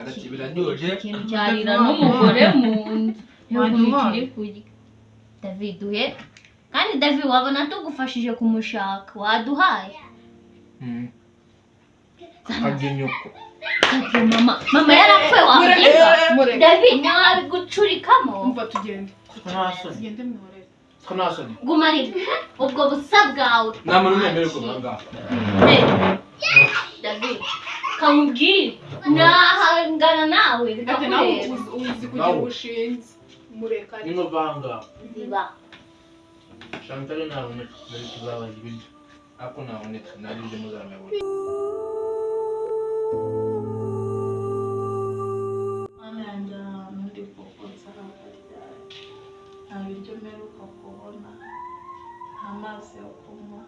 Ati biraryoshye. Ikintu cyarira n'umugore mu nzu Wanywa. n'ukuntu kiri kurya. David, duhe kandi. David, wabona tugufashije kumushaka, waduhaye. Karya nyoko. David, mama, mama yarapfuye, wabwirwa. Mureke. David, nabigucurikamo. Umva, tugende. Nta soni. Tugende, mwihorere. Ko nta soni. Gumarira ubwo busa bwawe. Nta muntu wemerewe kuva aha ngaha. Eh, David, kamubwire nahangana nawe. Ati nawe. Bikakureba. Uzi kugira Nawe. ubushinzi, mureka. Nino vanga. Ziba. Chantal ntaboneka, nari tuzabaza ibiryo, ariko ntaboneka, nabiryo muzamebona. Mana yanjye, ahantu ndi kuko nzahava ryari? Nta biryo mperuka kubona, nta mazi yo kunywa.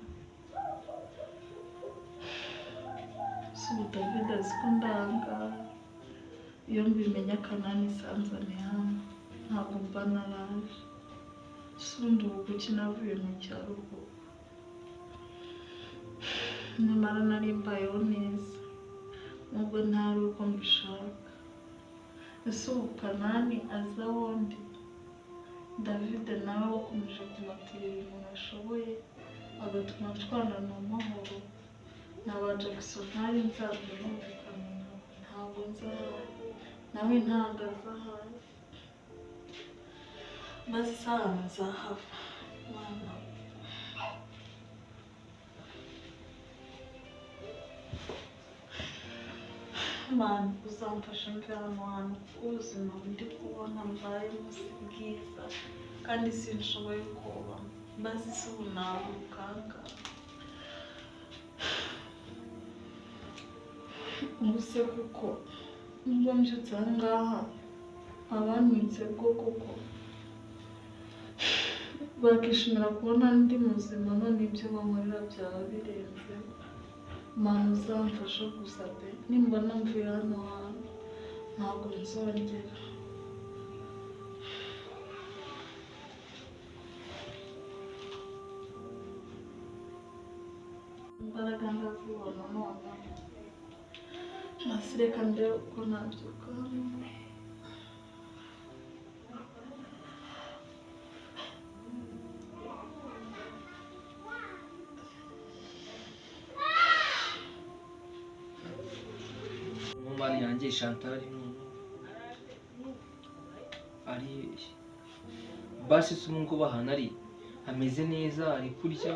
Si ubu David azi ko ndanga? Iyo mbimenya Kanani isanzane hano, ntabwo mba naraje. Si ubundi ubu kuki navuye mu cyaro koko? Nyamara nari mbayeho neza, nubwo ntari uko mbishaka. Ese ubu Kanani aza wundi? David nawe wakomeje kumatira ibintu nashoboye, agatuma nshwana amahoro na ba Jackson, ntari nsanzwe numvikana nawe, ntabwo nzahari, nawe ntabwo azahari. Maze isaha nzahava, Mana. Mana, uzamfasha mve hano hantu, kuko ubuzima ndi kubona mbayemo si bwiza kandi sinshoboye kuba. Maze isi ubu nabukanga. Ubu se kuko nubwo mbyutse aha ngaha, abantwitse bwo koko bakishimira kubona ndi muzima? None ibyo bankorera byaba birenze. Mana, uzamfasha gusa pe, nimbona mvuye hano hantu ntabwo nzongera. Imbaraga ndazibona none, hasi reka ndebe uko nabyuka hano. Umwana yanjye Chantal ari basi se ubu ngubu ahantu ari ameze neza, ari kurya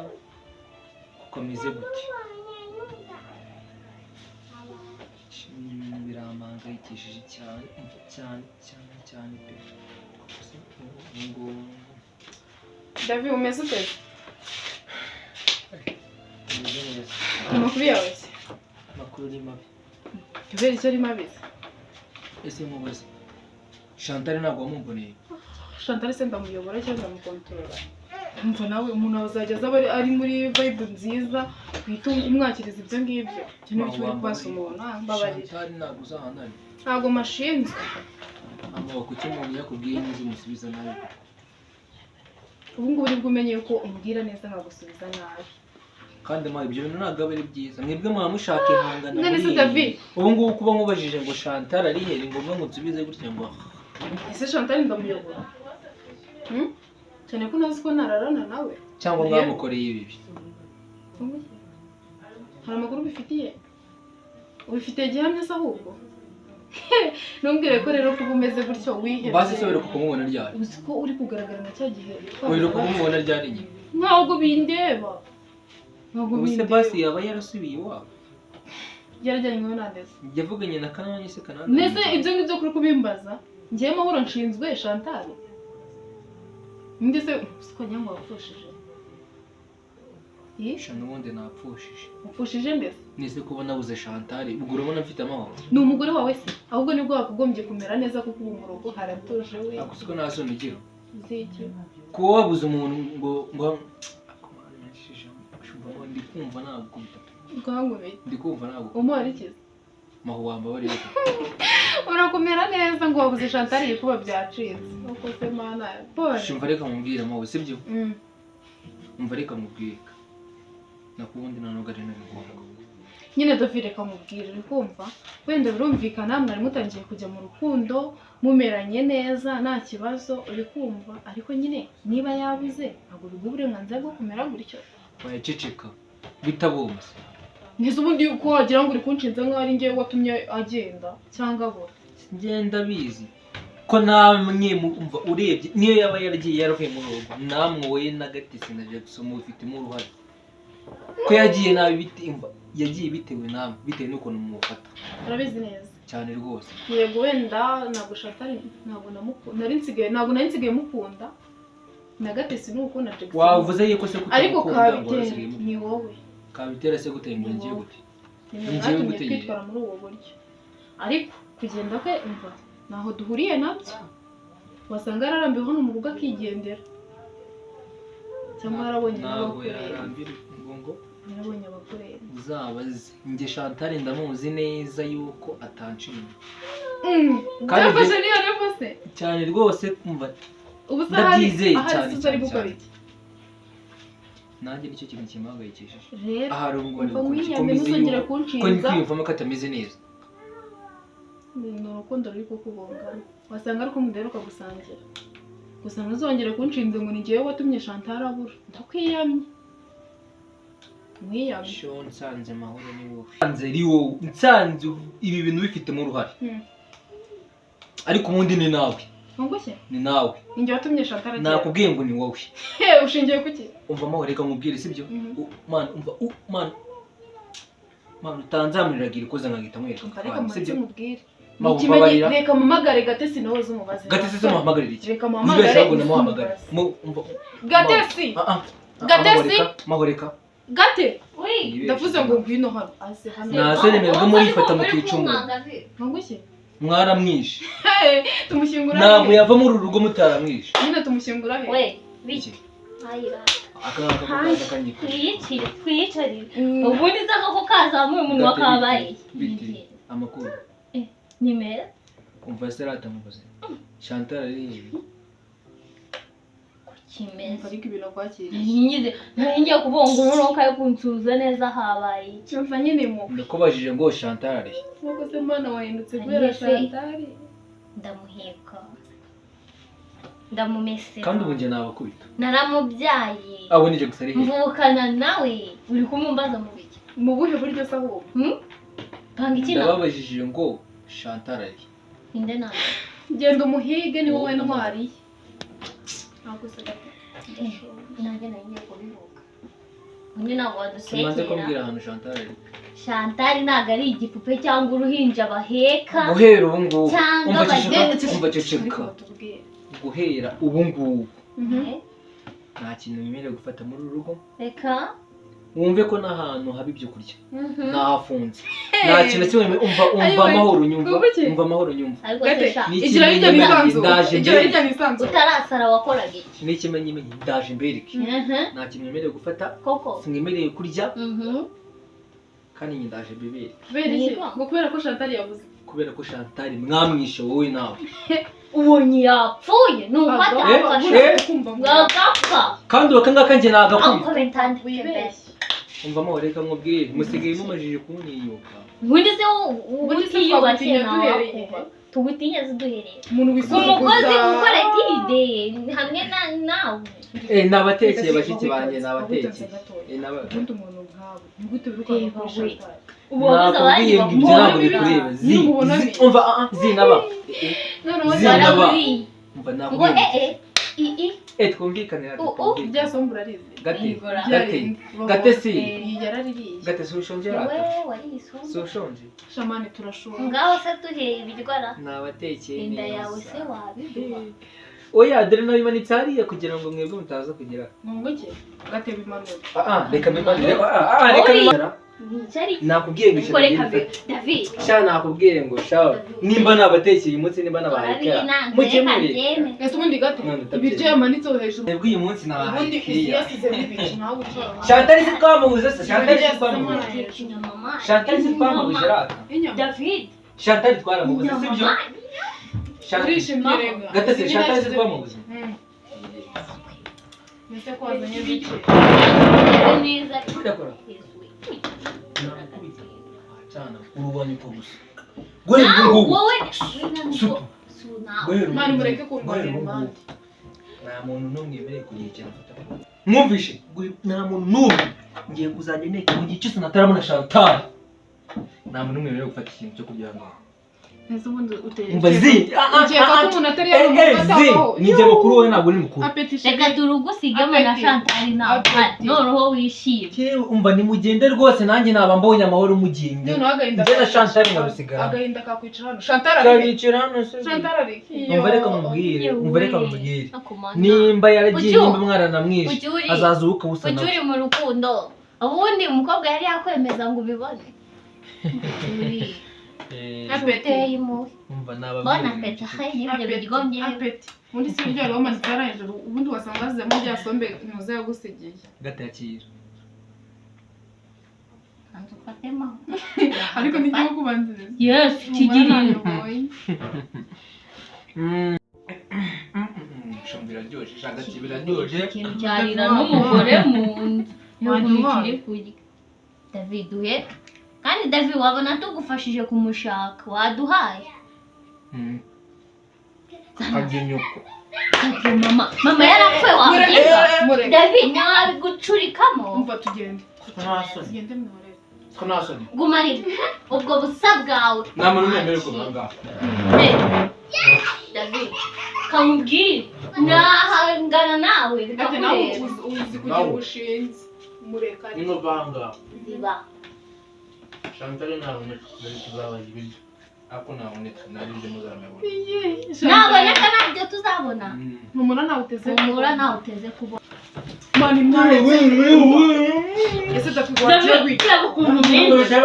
kuko ameze gute? Ibintu birampangayikishije cyane cyane cyane cyane pe, kuko se ubu ngubu David, umeze ute? ameze neza. Amakuru yawe se? Amakuru ni mabi. Kubera icyo arimo abizi. Ese mubaze, Chantal ntabwo wamumboneye? Chantal se ndamuyobora cyangwa ndamukontorora? Umva nawe, umuntu azajya aza ari muri vibe nziza, uhita umwakiriza ibyo ngibyo. Ibyo ni byo uri kwasa umuntu. Ah, mbabarira. Chantal ntabwo uzahantu ari? Ntabwo mashinzwe. Amaboko, kuki umuntu yakubwiye neza umusubiza nabi koko? Ubu ngubu nibwo umenye yuko umbwira neza nkagusubiza nabi. Kandi ma, ibyo bintu ntabwo aba ari byiza. Mwebwe muba mushaka ihangana None se muri iyi. David? Ubu ngubu kuba nkubajije ngo Chantal ari he, ni ngombwa ngo nsubize gutya ngo Ese Chantal ndamuyobora? Hmm? Cyane ko ntazi ko nararana nawe. Cyangwa mwamukoreye ibibi? Hari amakuru ubifitiye? Ubifitiye gihamya se ahubwo? Ntumbwire ko rero kuba umeze gutyo wihebye. Basi se uheruka kumubona ryari? Uzi ko uri kugaragara na cya gihe? Uheruka kumubona ryari nyine? Ntabwo bindeba, ntabwo Ubu se bindeba. basi yaba yarasubiye iwabo? Yarajyanyweho nandese? Yavuganye na Kanani se? Kanani? Mbese ibyo ngibyo kuri kubimbaza ngewe mahoro nshinzwe Chantal? Ndetse siko wagira ngo wapfushije. Ih, Sha, n'ubundi napfushije. Wapfushije mbese? Nese kuba nabuze Chantal, ubwo urabona mfite amahoro? Ni umugore wawe se? Ahubwo nibwo wakagombye kumera neza, kuko ubu mu rugo haratuje we. Ako siko nta soni ugira. Uzi iki? Kuba wabuze umuntu ngo Ako Mana, nashije, shumva ndi kumva nagukubita pe. Rwankubita. Ndi kumva nagukubita. Umuharikiza. Maho wambabarira. Urakumera neza ngo wabuze Chantal, ibikuba byacitse uko se? Mana, pole. Shumva, reka mubwire mawe, sibyo? Umva, reka mubwire, nakubundi nta nubwo ari na ngombwa. Nyine David, reka mubwire, uri kumva? Wenda birumvikana, mwari mutangiye kujya mu rukundo, mumeranye neza, nta kibazo, uri kumva? Ariko nyine niba yabuze, ntabwo biguha uburenganzira bwo kumera gutyo. Wayaceceka bitabumva. Ntizi ubundi ko wagira ngo uri kunshinza nk'aho ari njyewe watumye agenda cyangwa abura. Ngenda bizi ko namwe mumva, urebye niyo yaba yaragiye yaravuye mu rugo, namwe wowe na Gatesi na Jackson mubifitemo uruhare ko yagiye nabi, umva, yagiye bitewe namwe, bitewe n'ukuntu mumufata. Urabizi neza. Cyane rwose. Yego, wenda ntabwo Chantal, ntabwo nari nsigaye, ntabwo nari nsigaye mukunda, na Gatesi ni uko, na Jackson. Wavuze yuko se Ariko kutamukunda ngo Kabitera warasigaye mukunda? ni wowe. Kabitera se gute? Ngo Ni ngiye wowe. gute? Ni mwe Ni njyewe mwatumye gute? twitwara muri ubu buryo. Ariko kugenda kwe, umva, ntaho duhuriye nabyo. Wasanga yararambiwe hano mu rugo akigendera, cyangwa yarabonye Ntabwo n'abakurenze. yarambira ngo Yarabonye abakurenze. Uzabaze njye, Chantal ndamuzi neza yuko atanshinga. Kandi Byafashe niyo revo se? Cyane rwose, umva. Ubu se ahari Ndabyizeye ahari cyane, se ari cyane, gukora cyane. iki? Nanjye nicyo kintu kimpangayikishije. Rero Ahari ubu ngubu ari umva, gukora iki? Ko mwiyame, mbizi ntuzongere yuko ko ndi kunshinza. kwiyumvamo ko atameze neza. Ni urukundo ruri kukubungana, wasanga ari uko mudaheruka gusangira. Gusa ntuzongere kunshinza ngo ni njyewe watumye Chantal abura. Ndakwiyamye, mwiyamye. Sho nsanze Mahoro ni wowe, nsanze ari wowe, nsanze ibi bintu bifitemo uruhare. Ariko ubundi ni nawe. Ntungushye. Ni nawe. Ni njye watumye Chantal agenda? Nakubwiye ngo ni wowe. He, ushingiye kuki? Umva Mahoro, reka nkubwire, sibyo? Mhm. Man, umva, man, man, utanzamuriragira ikoze nkahita nkwereka Umva, reka akanya, mubanze sibyo? mubwire. Mawe, Ikimenyi- mbabarira. Reka mpamagare Gatesi nawe uze umubaze. Gatesi se muhamagarira iki? Reka Nibeshye muhamagare, ahubwo namuhamagara. umubaze. Umva. Gatesi! Ah, ah, ah, Gatesi! Mahoro, reka. Gate! Oui. Nibeshye. Ndavuze ngo ngwino hano, aze hano. Nta soni, mwebwe murifata mukicumura. Ntungushye. Mwaramwishe. Hey, tumushyingura Ntabwo he? yava muri uru rugo mutaramwishe. Nyine tumushyingura he? We, bite? Ayira. Aka ngaka ko kaza kanyika. Twiyicire, twiyicarire. Ubundi se koko kazamuye umunwa Gate, kabaye. bite? Amakuru? Ni meza. Umva se rata, mubaze Chantal ari hejuru. Kimeze. Ariko ibintu akwakiriye. Nyize, nari ngiye kuvuga ngo urunuka yo kunsuhuza neza, habaye iki? Cyumva nyine mu Ndakubajije ngo Chantal ari he? Nkuko se mana wahindutse kubera Ese. Chantal? Ndamuheka. Ndamumesera. Kandi ubu njye nabakubita. Naramubyaye. Abo nije gusa ari he? Mvukana nawe. Uri kumumbaza mu biki? Mu buhe buryo se ahubwo? Hmm? Panga iki nawe? Ndababajije ngo Chantal ari he? Ninde nawe? Genda umuhige, ni wowe ntwari ye. Ntabwo se Gate. Nanjye nari ngiye kubivuga. Undi ntabwo Simanze wadutekera. kumbwira ahantu Chantal ari. Chantal ntabwo ari igipupe cyangwa uruhinja baheka. Guhera ubu ngubu, Cyangwa umva, ceceka. bagende. Umva, Ariko ceceka. batubwire. Guhera ubu ngubu Eh, nta kintu wemerewe gufata muri uru rugo. Reka. Wumve ko n'ahantu haba ibyo kurya Mhm. nahafunze, nta kintu na kimwe. Umva, umva. Ayiwe, Amahoro, nyumva. kuki? Umva Amahoro, nyumva. Ariko Gate, se sha, Ni igira hirya ikimenyimenyi, nisanzure. ndaje Igira mbereke. hirya nisanzure. Utarasara wakoraga iki? N'ikimenyimenyi, ndaje mbereke. Mhm. Nta kintu wemerewe gufata. Koko. Simwemerewe kurya. Mhm. Kandi njye ndaje mbibere. Kubera iki? Niba. Ngo kubera ko Chantal yabuze? Kubera ko Chantal mwamwishe wowe nawe. Ubonye yapfuye ni uko atafashe. Eh. Kumva ngo Bagapfa. Kandi ubu aka ngaka njye nagakubita. Akomentante. Wibeshye. Umva Amahoro, reka nkubwire, musigaye mumajije kuntinyuka. Ubundi se Ubundi se utiyubashye twagutinya duhereye ntawakuba. Tugutinye duhereye. Umuntu wisuzuguza. Umukozi gukora etide hamwe na nawe. Eh, nabatekeye bashiki banjye, nabatekeye. Eh, Ubundi umuntu nkawe ni gute wirukanka Reba kuri we. Chantal? Ubu wabuze abandi Nakubwiye ngo ibyo ntabwo bakumva. bikureba. Zi Nubona umva, ah, ah, zi naba. Noneho Zi naba. Baramuriye. Umva, Ngo nakubwiye. eh eh i i Eh, twumvikane rata, U, u. twumvikane. Rya sombe urarizi? Gate, Igora. gate, gate si. Iyi yaraririye. Gate, si ushonje Wowe rata? wariye isombe. Si ushonje? Shamani, turashobora. Ngaho se duheye ibirwara. Nabatekeye Inda neza. yawe se wabiduha? Oya, dore nabimanitse hariya kugira ngo mwebwe mutaza kugira. Nkunguke gateba imanura. Ah ah, reka mbimanure. Ah ah, reka Oi. mbimanure. Nicari. Nakubwiye ngo Ubwo reka ijana. David. Sha, nakubwiye ngo sha, nimba nabatekeye uyu munsi, nimba nabahaye Urabizi kera, nanze mujye reka mureka. mbyemere. Ese ubundi gate None utabyemera. ibiryo yamanitseho hejuru? Mwebwe uyu munsi nabahaye Ubundi isi keya. yasizemo ibiki nawe ucara? Chantal si twamubuze se? Chantal si twamubuze? Inyama. Chantal si twamubuze rata? Inyama. David. Chantal twaramubuze, Inyama. sibyo? Chantal Urishimye rega. Gatese, Chantal si twamubuze? Mbese ko wazanye bike? Neza. Ndakora. Yesu. Cyana urubanyuko gusa. Guhera ubu Nawe ngubu. wowe. Sutu. Nawe. Guhera ubu Mani, ngubu. mureke kundwanira Guhera ubu ngubu. impande. Nta muntu n'umwe wemerewe kugira ikintu afata. Mwumvishe? Nta muntu n'umwe ngiye kuzajya nteka mu gihe cyose natarabona Chantal. Nta muntu n'umwe wemerewe gufata ikintu cyo kurya ngaho. Neza ubundi uteye. Umva zi. Ukeka ko umuntu atari Eh, eh, yabona zi. Ni njye mukuru, wowe ntabwo uri mukuru. Apeti. Reka turugusigemo na Apeti. Chantal nawe. Apeti. Noneho wishime. Yewe, umva, nimugende rwose, nanjye naba mbonye amahoro mugiye. Noneho agahinda. Njye na Chantal nkarusigaramo. Agahinda kakwica hano. Chantal ari. Kabicara hano se. Chantal ari. Umva, reka mubwire, umva, reka mubwire. Akomana. Nimba yaragiye, Ucyu. nimba mwaranamwishe, Ucyuri. azaza uwuka usa Kuki nawe. uri mu rukundo, ubundi umukobwa yari yakwemeza ngo ubibone? Uri Eh, Apeti. uteye impuhwe. umva Bona nababwira. apeti ahe n'ibyo biryo ngewe. Apeti. Ubundi si ibiryo wari wamanitse hariya hejuru, ubundi wasanga wazizemo rya sombe ntuze yagusigiye. Gatakira. Banza ufatemo. Ariko ntigiye kubanziriza. Yes, kigirire. Shumba biraryoshye, shagati biraryoshye. Ikintu cyarira n'umugore mu nzu niyo Wajya ukuntu ubana. kiri kurya. David uhe kandi David, wabona tugufashije kumushaka, waduhaye. Karya nyoko. Ati mama, mama yarapfuye wabwirwa. Mureke. David nabigucurikamo. Umva, tugende. Ko nta soni. Tugende mwihorere. Ko nta soni. Gumana ubwo busa bwawe. Nta muntu n'umwe wemerewe kuva aha ngaha. Eh, David, kamubwire nahangana nawe Ati nawe bikakureba. uzi kugira Nawe. ubushinzi. Mureka. Nimuva aha ngaha, Ziba. Chantal naboneka dore tuzabaha ibiryo, ariko naboneka nabiryo muzamubona. Naboneka ntabyo tuzabona. Humura, ntawe uteze. Humura, ntawe uteze kubona. Mani, mwaretse. Ese David wagiye David, wiga? reba ukuntu umeze.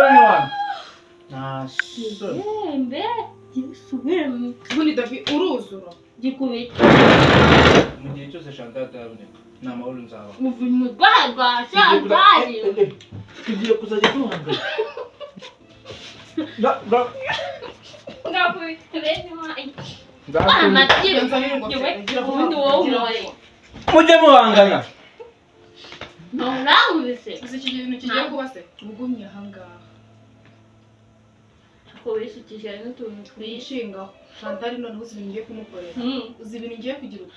Nta soni. Yembe gisubiremo. Ubundi David uruzura. Gikubita. Mu gihe cyose Chantal ataraboneka, nta mahoro nzabaha. Mu rwayi rwa Chantal. Tugiye kuzajya duhangana. Ngakubita bene wanyu. Amabyiruka. Nzanira ingofero. Gira vuba. Ubundi wowe Gira umubare. vuba. Mujye muhangana. Nturankubise. Uzi iki kintu kigiye kuba se? Ugumye ahangaha. Kubisukisha n'utuntu twinshi. Wishingaho. Chantal noneho uzi ibintu ngiye kumukorera. Uzi ibintu ngiye kugira ubu.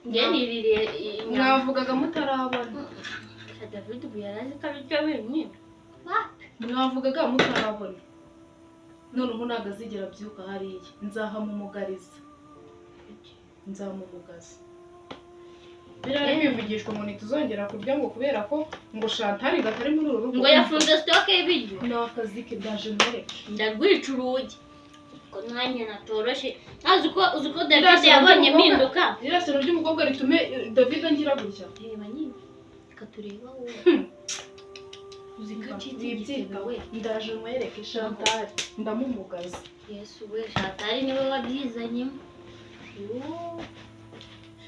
Njye niririye inyama. Mwavugaga mutarabona. David ubu yari azi ko aribyo wenyine. Wapi? Mwavugaga mutarabona. Noneho ntabwo azigera abyuka hariya. Nzahamumugariza. Nzamumugaza. Biriya ari kwivugishwa ngo ntituzongera kurya, ngo kubera ko ngo Chantal ngo atari muri uru rugo. Ngo yafunze stock y'ibiryo. Ni akazi ke, ndaje mwereke. Ndarwica urugi. Ko nanjye natoroshe. Uzi ko, uzi ko David Rirasira yabonye ry'umukobwa. impinduka. Ririya shyano ry'umukobwa ritume David angira gutya. Reba nyine. Reka turebe wowe. Uzi ko acitse igisebe we. Ndaje mwereke Chantal. Ndamumugaza. Yesu we, Chantal niwe wabyizanyemo. Yoo.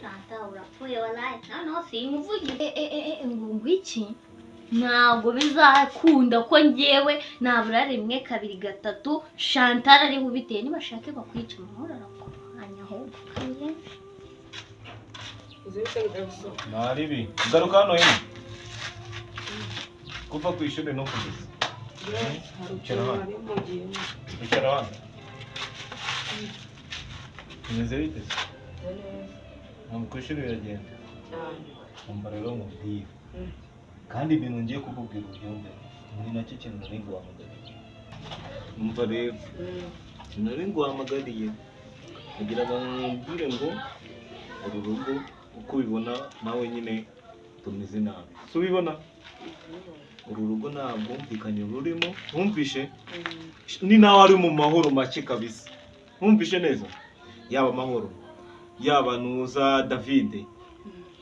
Chantal urapfuye walayi. Noneho simvuge. Ngo ngwiki? Ntabwo bizakunda ko njyewe nabura rimwe, kabiri, gatatu Chantal ariho ubiteye. Nibashake bakwica, amahoro arakurwanya ahubwo kagenda. Ntaribi, garuka hano hino. Kuva ku ishuri no kugeza. Icara hano. Icara hano. Bimeze bite se? Ntabwo ku ishuri biragenda. Umva rero nkubwire. Kandi ibintu ngiye kukubwira ubyumve. Ni nacyo kintu nari nguhamagariye. Umva rero. Ikintu nari nguhamagariye. Kugira ngo nkubwire ngo uru rugo uko ubibona nawe nyine tumeze nabi. Si ubibona? Uru rugo nta bwumvikane rurimo, wumvishe? Ni nawe ari mu mahoro make kabisa. Wumvishe neza? Yaba amahoro, yaba nuza David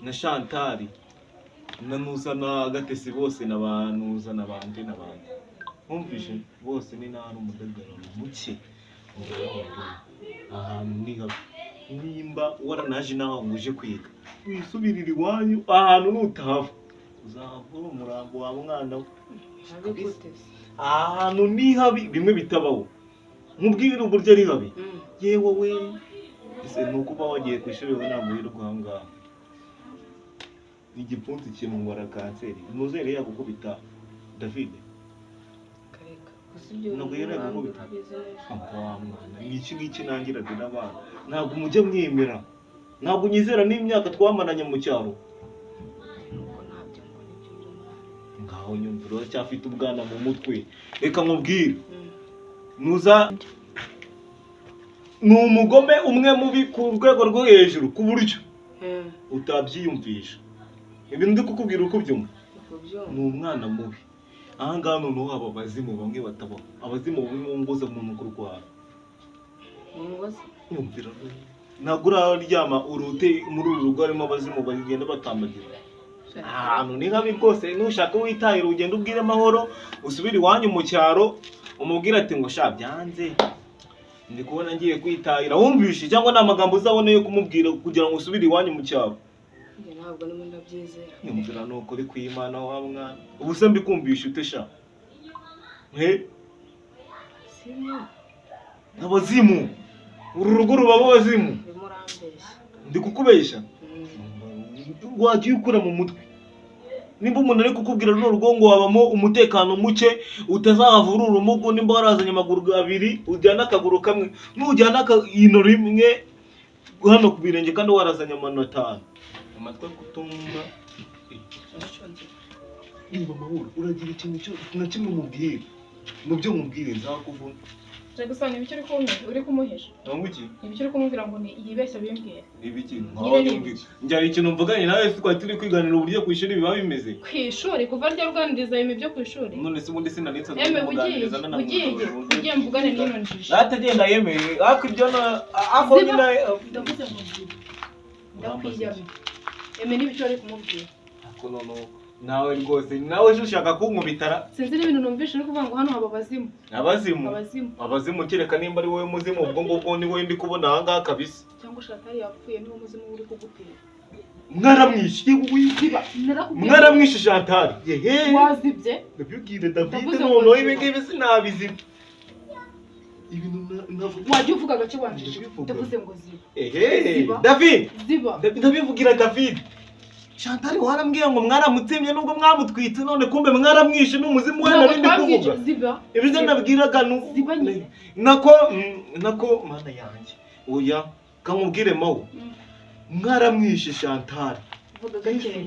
na Chantal na nuza na Gatesi, bose na ba nuza n'abandi n'abandi. Wumvishe? Bose ni nawe ari umudagararo muke. Ahantu ni habi. Nimba waranaje nawe ngo uje kwiga, wisubirire iwanyu, ahantu nutahava uzahava uri umurambo wa mwana we. Ahantu ni habi bimwe bitabaho. Nkubwire uburyo ari habi. Yewe we, ese ni uko uba wagiye ku ishuri, wowe ntabwo wirirwa aha ngaha. Igipfunsi kimungwara kanseri ntuzere yagukubita David. Gusa ibyo Ntabwo yari yagukubita. urabizi neza. Umva wa mwana, ni iki ngiki nangiraga n'abana, ntabwo mujya mwemera, ntabwo unyizera n'imyaka twamaranye mu cyaro. Nuko ntabyo mbona ibyo urimo. Ngaho nyumvira, uracyafite ubwana mu mutwe. Reka nkubwire, nuza ni umugome umwe mubi ku rwego rwo hejuru, ku buryo utabyiyumvisha. Ibintu ndi kukubwira uko ubyumva. Kubyumva. Ni umwana mubi. Ahangaha noneho haba abazimu bamwe batabaho, abazimu bamwe mu ngo umuntu kurwara. Mu ngo ze? Nyumvira, ntabwo uraryama urute muri uru rugo harimo abazimu bagenda batambagira. Ahantu ni habi rwose. Nushaka witahira, ugende ubwire Amahoro usubire iwanyu mu cyaro, umubwire ati ngo sha byanze, ndi kubona ngiye kwitahira. Wumvishe? Cyangwa ni amagambo uzabona yo kumubwira kugira ngo usubire iwanyu mu cyaro. Njye ntabwo ndimo ndabyizera. Nyumvira, ni ukuri kw'Imana wa mwana. Ubu se mbikumvisha ute sha he? Simu. Abazimu, uru rugo rubamo abazimu. Urimo urambeshya. Ndi kukubeshya? Wagiye ukura mu mutwe. Nimba umuntu ari kukubwira runo rugo ngo habamo umutekano muke, utazahava uri urumugu. Nimba warazanye amaguru abiri, ujyana akaguru kamwe, nujyana ino rimwe hano ku birenge kandi warazanye amano atanu, amatwi ari kutumva. Nimba Amahoro uragira ikintu na kimwe umubwira mu byo mubwire, nzakuvuna. Jackson, ibiki uri kumuhisha? Ntabwo iki? Ibiki uri kumubwira ngo ni yibeshya bimbwira? Ibiki? Nyine ni ibiki? Njye hari ikintu mvuganye nawe? Se twari turi kwiganira uburyo ku ishuri biba bimeze. Ku ishuri? Kuva rya ruganiriza yeme ibyo ku ishuri? None se ubundi sinanitse? Eme, ugiye ugiye ugiye mvugane n'ino njiji. Natagenda yemeye, ariko ibyo na ako Ziba. nyine. Ndavuze ngo ziba, ndakwiyamye. Eme, n'ibiki wari kumubwira? Ako noneho nawe rwose, nawe ejo ushaka kunkubitara. Sinzi n'ibintu numvise uri kuvuga ngo hano haba abazimu. Abazimu? Abazimu. Abazimu, kereka nimba ari wowe muzimu, ubwo ngubwo ni wowe ndi kubona aha ngaha kabisa. Cyangwa Chantal yapfuye, niwo muzimu uri kugutera. Mwaramwishe? Ziba, narakubwiye. Mwaramwishe Chantal, yehe! Wazibye? Ndabyubwire David. Ndavuze ngo Noneho ziba. ibi ngibi sinabiziba, ibintu navuga. Wajya uvuga gake wanjije. Ndabivuga. Ndavuze ngo ziba. Ehe. Ziba. David. Ziba. Ndabivugira David. Chantal warambwiye ngo mwaramutsemye nubwo mwamutwitse, none kumbe mwaramwishe, n'umuzimu we Ntabwo nari ndi twamwishe. kuvuga. Ziba. Ibyo Ziba. nabwiraga Ziba nyine. Nako nako mana yanjye, oya, kamubwire mawo. Mwaramwishe Chantal. Vuga gakeya.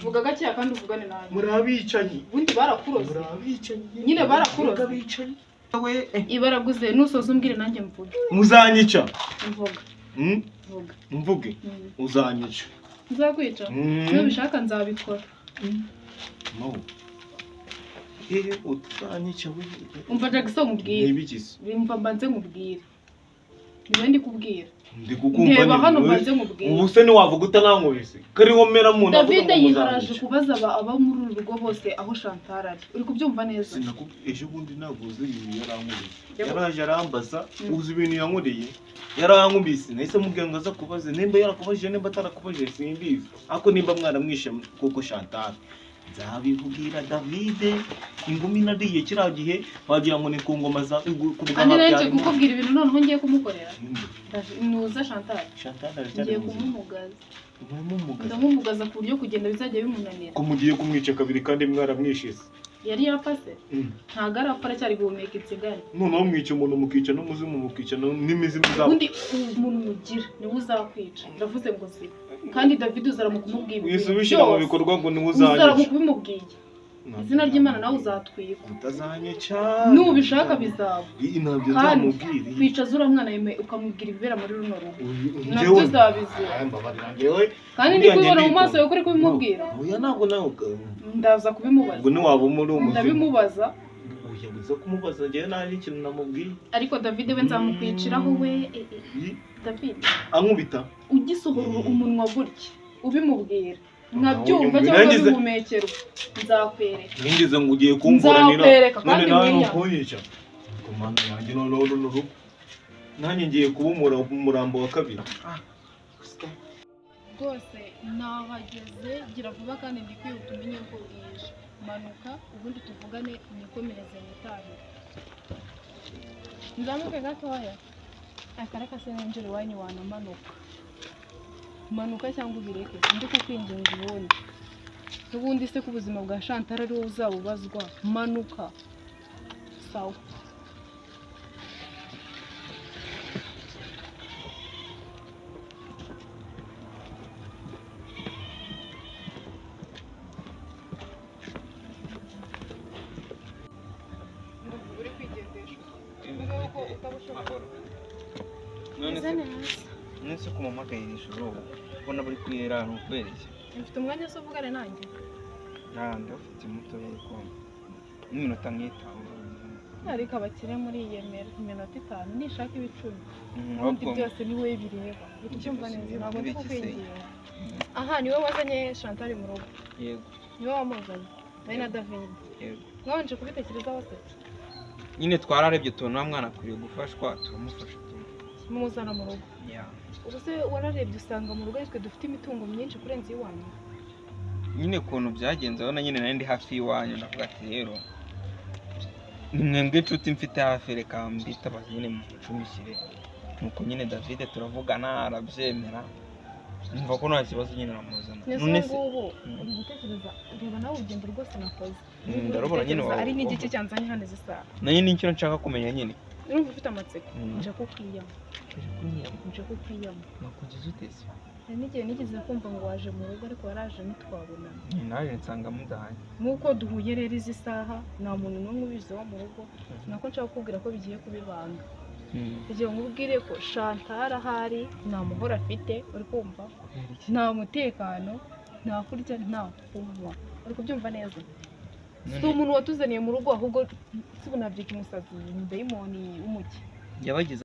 Vuga gakeya kandi uvugane nanjye. Muri abicanyi. Ubundi barakuroze. Muri abicanyi. Nyine barakuroze. Abicanyi we. Ibaraguze, nusoza umbwire nanjye mvuge. Muzanyica. Mvuga. Vuga. Mvuge? Uzanyica. Nzakwica? Nubishaka nzabikora. Mawo, ehe, utazanyica we. Umva Jackson, nkubwire. Ntibigize. Umva, mbanze nkubwire, niwe ndi kubwira. Ndi kukumva. Ndeba Nyine hano, mbanze nkubwire. Ubu se ntiwavuga utanankubise kariho mera mu nda? David yiharaje kubaza aba muri uru rugo bose aho Chantal ari. Uri kubyumva neza? Ejo bundi ntabwo uzi ibintu yarankoreye. Yaraje arambaza. Uzi ibintu yankoreye? Yarankubise. Nahise mubwira ngo aza kubaze nimba yarakubajije, nimba atarakubajije simbizi, ariko nimba mwaramwishe kuko Chantal, nzabibwira David. Ingumi nariye kiriya gihe wagira ngo ni ku ngoma za ku bwa Kandi nari nje Habyarimana. kukubwira ibintu noneho ngiye kumukorera. Nuza Chantal. Chantal aracyari Ngiye muzima. kumumugaza. Muramugaza? Ndamumugaza ku buryo kugenda bizajya bimunanira. Ko mugiye kumwica kabiri kandi mwaramwishize? Yari yapfase? Ntabwo arapfa, aracyari guhumeka insigane. Noneho mwica umuntu, mukica n'umuzimu, mukica n'imizimu zabo. Ubundi umuntu mugira niwe uzakwica. Ndavuze ngo ziba, kandi David uzaramuka umubwiye ibintu Wisubishyira mu byose. bikorwa ngo niwe Uzaramuka uzanyica. ubimubwiye, izina ry'Imana, nawe uzatwikwa. Utazanyica. Nubishaka bizaba. Iyi ntabyo Kandi nzamubwira. kwicaza uriya mwana yemewe ukamubwira ibibera muri runo rugo, nabyo Njyewe uzabizira. Aya, mbabarira njyewe. Kandi ndi Buriya njye kubibona mu maso nditonda. yawe ko uri kubimubwira. Oya, ntabwo nawe Ndaza kubimubaza. Ngo ntiwaba muri umuzimu. Ndabimubaza. Oya, uza kumubaza, njyewe nta n'ikintu namubwiye. Ariko David we nzamukwiciraho we. David. Ankubita. Ugisohora umunwa gutya ubimubwira nkabyumva Nawe cyangwa nangize- bihumekerwa, nzakwereka. Nigeze ngo ugiye kumburanira. Nzakwereka, None kandi nawe winya. nukunyica. Ku Mana yanjye, noneho runo rugo nanjye ngiye kuba umurambo wa kabiri. Rwose nahageze, gira vuba kandi ndi kwihuta, umenye ko bwije. Manuka ubundi tuvugane, nikomereze nitahire. Nzamuke gatoya akareka se ninjira iwanyu. Wanamanuka, manuka cyangwa ubireke, ndi kukwinginga. Ubundi n'ubundi se ko ubuzima bwa Chantal ari wowe uzabubazwa? Manuka, sawa. Utabushoboye. None Meze se neza. None se kumamagaye iri joro ubona buri kwirera ahantu kubera iki? Mfite umwanya se uvugane nanjye? Nta, ndafite muto ariko n'iminota nk'itanu. Ariko abakire muriyemera, iminota 5 nishaka 10. Ubundi Ahubwo byose ni wowe bireba. Uri kubyumva Ibyo neza, bireba, ntabwo ndi n'ibiki se? kukwinginga. Aha niwe wazanye Chantal mu rugo? Yego. Niwe wamuzanye wowe na David? Yego. Mwabanje kubitekerezaho se? Nyine twararebye tubona wa mwana akwiriye gufashwa, turamufasha tu. Mumuzana mu rugo? Yeah. Ubu se wararebye usanga mu rugo aritwe dufite imitungo myinshi kurenza iwanyu? Nyine ukuntu byagenze, urabona nyine nari ndi hafi y'iwanyu, ndavuga ati rero ni mwebwe inshuti mfite hafi, reka mbitabaze nyine mucumbikire. Nuko nyine David turavugana arabyemera, numva ko nta kibazo nyine namuzana. Nese None ubu se ngubu uri gutekereza, reba nawe urugendo rwose nakoze. Ndarubona nyine. Gutekereza ari n'igiki cyanzanye hano izi saha? Nanjye nicyo nshaka kumenya nyine. Urumva ufite amatsiko? Mm. Nje kukwiyama. Uje kunyiyama? Nje kukwiyama. Nakugize ute se? Hari n'igihe nigeze kumva ngo waje mu rugo, ariko waraje ntitwabonana. Nyine naje nsanga mudahanye. Nk'uko duhuye rero izi saha, nta muntu n'umwe ubizi wo mu rugo, nako nshaka kukubwira ko bigiye kuba ibanga, kugira ngo ubwire ko Chantal ahari nta muhoro afite, uri kumva? Kubera iki? Nta mutekano, nta kurya, nta kunywa, uri kubyumva neza? Si None umuntu watuzaniye mu rugo, ahubwo si ubu nabyita umusazi, ni dayimoni w'umugi. Yabagize